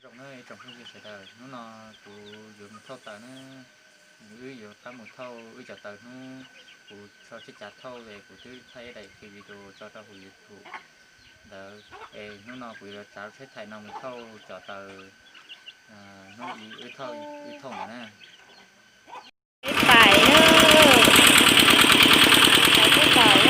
Zoo na ib tsoom phooj ywg sawv daws, hnub no kuv yuav mus thauj taws na. Wb yuav qab mus thauj wb cov taws hnub, kuv so tseb cav thauj es kuv twb thaij ib daim video tso rau hauv YouTube ntawd. Es hnub no kuv yuav tsav tsheb thais no mus thauj cov taws hnub wb thauj ntawd na. Pais, pais, pais.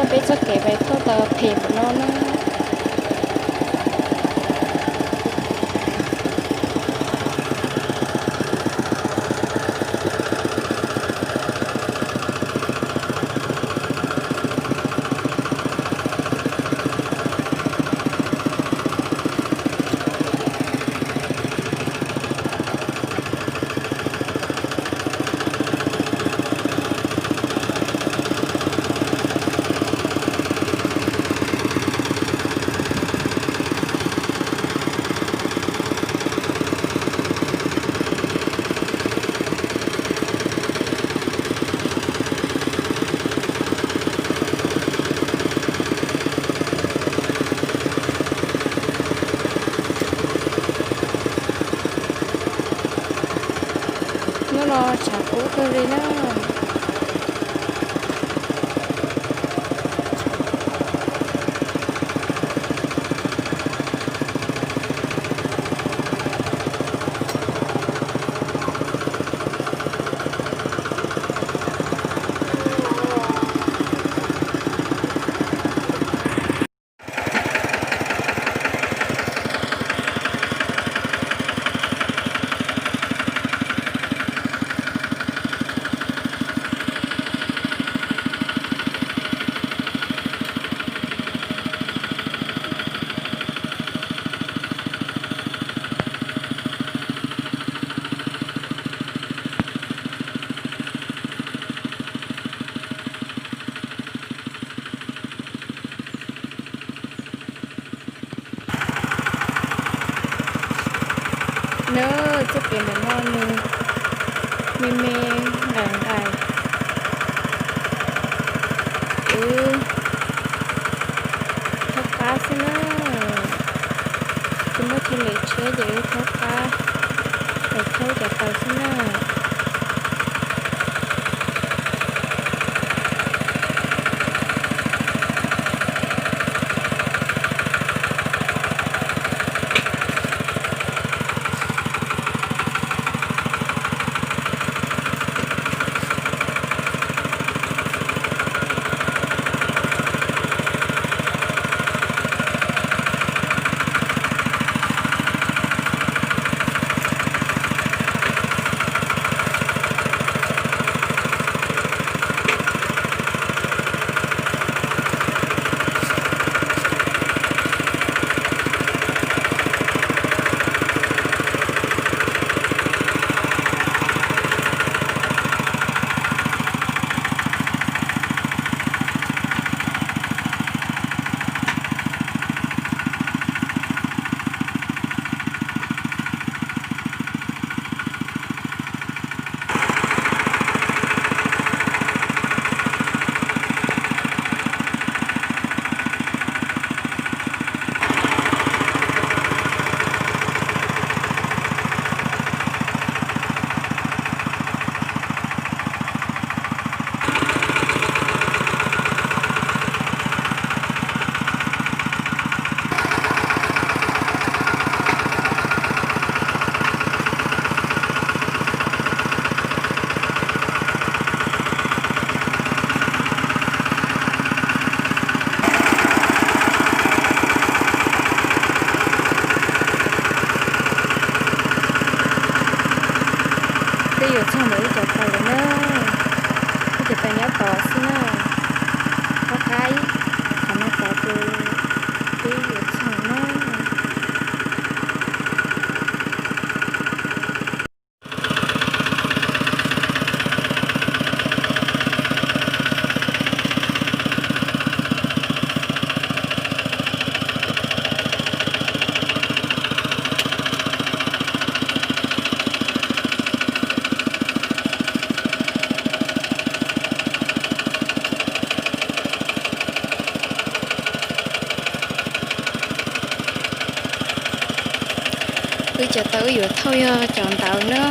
Peb txoj kev pais thauj taws phem npaum no na. Hnub no tshav kub kawg li na. Nws txoj kev ntawm no nws me me nqaim nqaim, wb thauj qab xwb na. Peb ces wb thauj qab, es thauj cov taws xwb na. Twb yuav txog ntawm wb cov taws lawm na, wb cov taws nyob tod xwb na, qab qab qhov no tod ces twb yuav txog na. Wb cov taws wb yuav thauj yog cov ntawd na.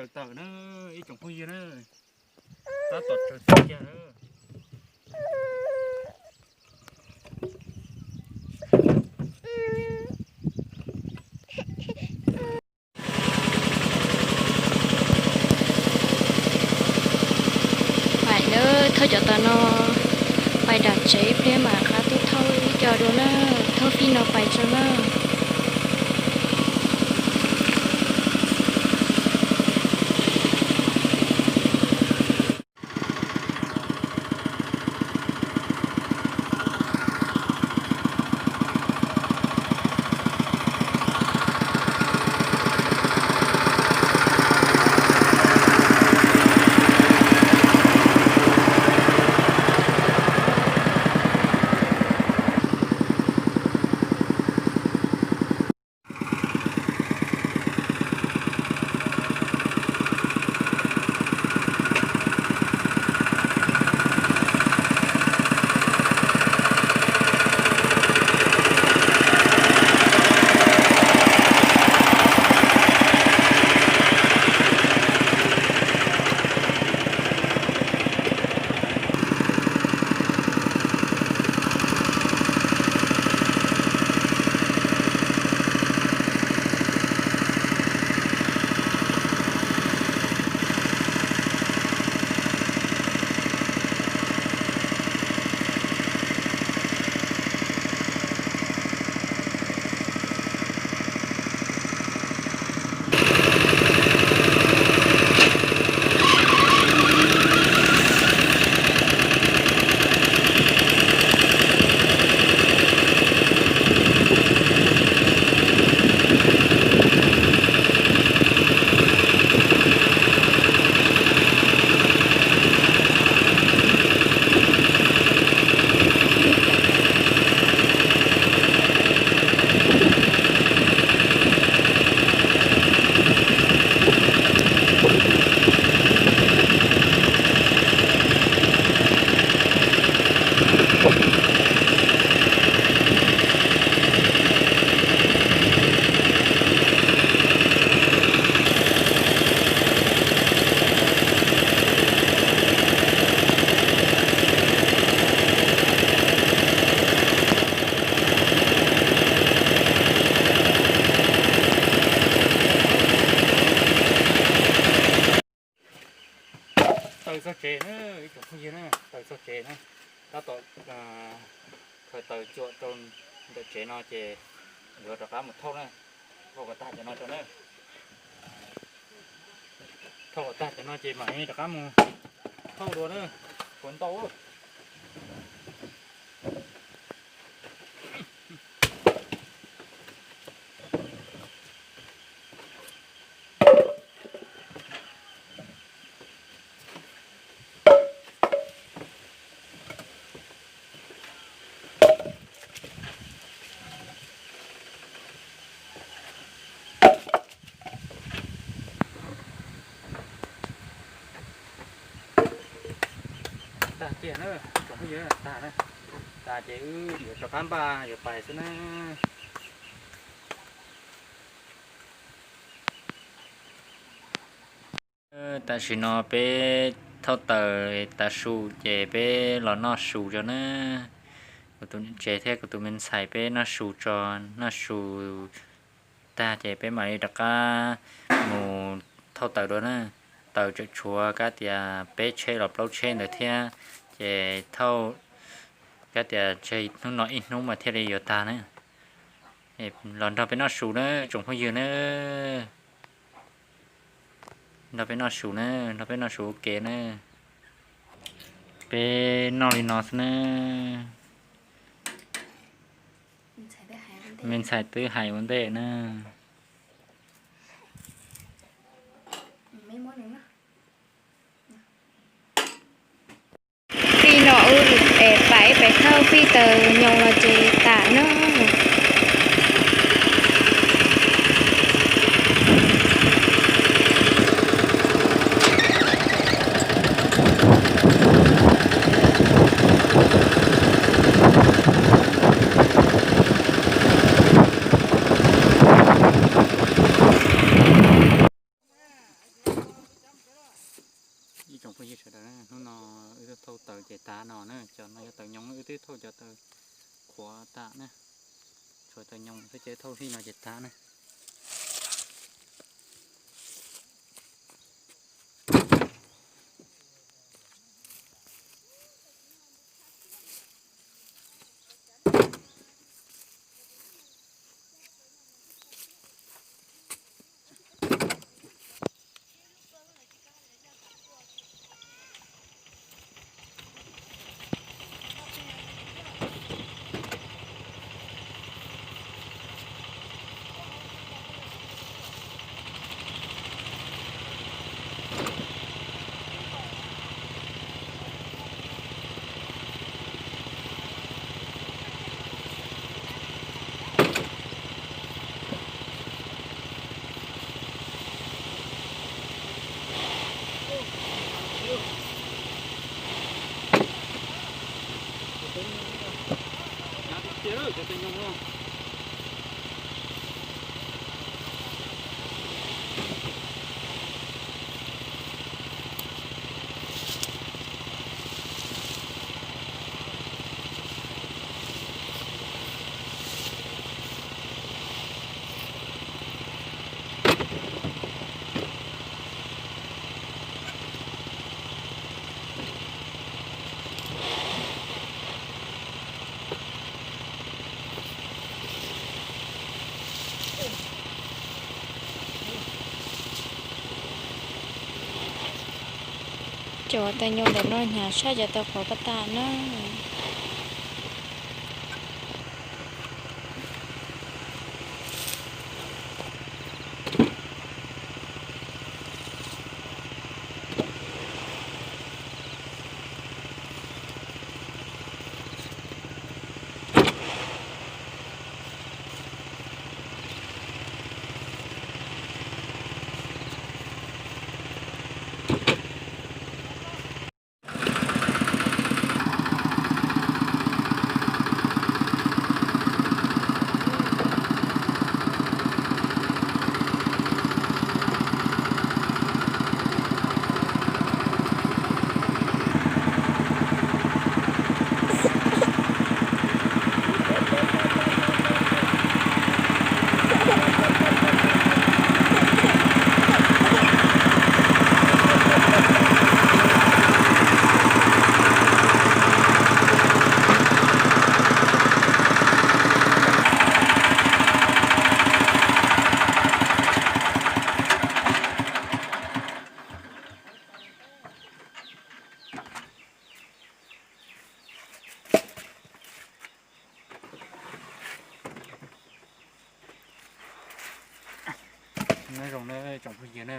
Tsaws tawm na, ib tsoom phooj ywg na, tab tom tsaws tawm kiag na. Pais na, thauj cov taws no pais nram tsev ib pliag mam rov qab tuaj thauj ib co dua na, thauj fij no pais tso na. Tsev na, ib tsoom phooj ywg na, taws txog tsev na, tab tom khaws taws cuam rau ntawm tsev no ces yuav rov qab mus thauj na, thauj kom tag cov no tso na. Thauj kom tag cov no ces mam li rov qab mus thauj dua na, tshuav ntau. Tag tiag na, tsoom phooj ywg, tag na. Tag ces wb yuav rov qab npaj yuav pais xwb na. Tam sim no peb thauj taws tas su ces peb los noj su tso na. Kuv tus niam tsev thiab kuv tus me ntxhais peb noj su tso, noj su tag ces peb mam li rov qab mus thauj taws dua na. Taws tseem tshuav kab tias peb tsheb los plaub tsheb ntawd thiab, ces thauj kab tias tseg hnub no ib hnub mas thiaj li yuav tag na. Los nrog peb noj su na tsoom phooj ywg na. Nrog peb noj su na, nrog peb noj su ua ke na. Peb noj li no xwb na. Me ntxhais twb hais ua ntej na. Txij no wb pais, pais thauj fij taws nyoos los ces tas na. Ib tsoom phooj ywg sawv daws, hnub no wb twb thauj taws ces tas no na. Cov no yog taws nyoos, wb twb thauj cov taws qhuav tas na. Tshuav taws nyoos xwb ces thauj fij no ces tas na. Cov taws nyoos ntawm no hnyav tshaj cov taws qhuav pab tas na. Zoo na tsoom phooj ywg na,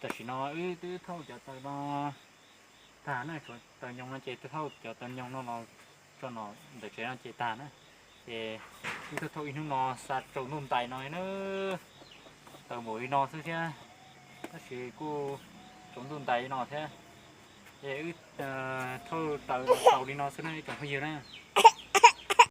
tam sim no wb twb thauj cov taws no tag na, tshuav taws nyoos no ces twb thauj cov taws nyoos no los tso no ntawm tsev no ces tag na. Ces wb thauj thauj ib hnub no xa tsaus ntuj ntais no na, taws npaum li no xwb thiab, tab sis kuj tsaus ntuj ntais li no thiab. Ces wb thauj taws tau li no xwb na ib tsoom phooj ywg na.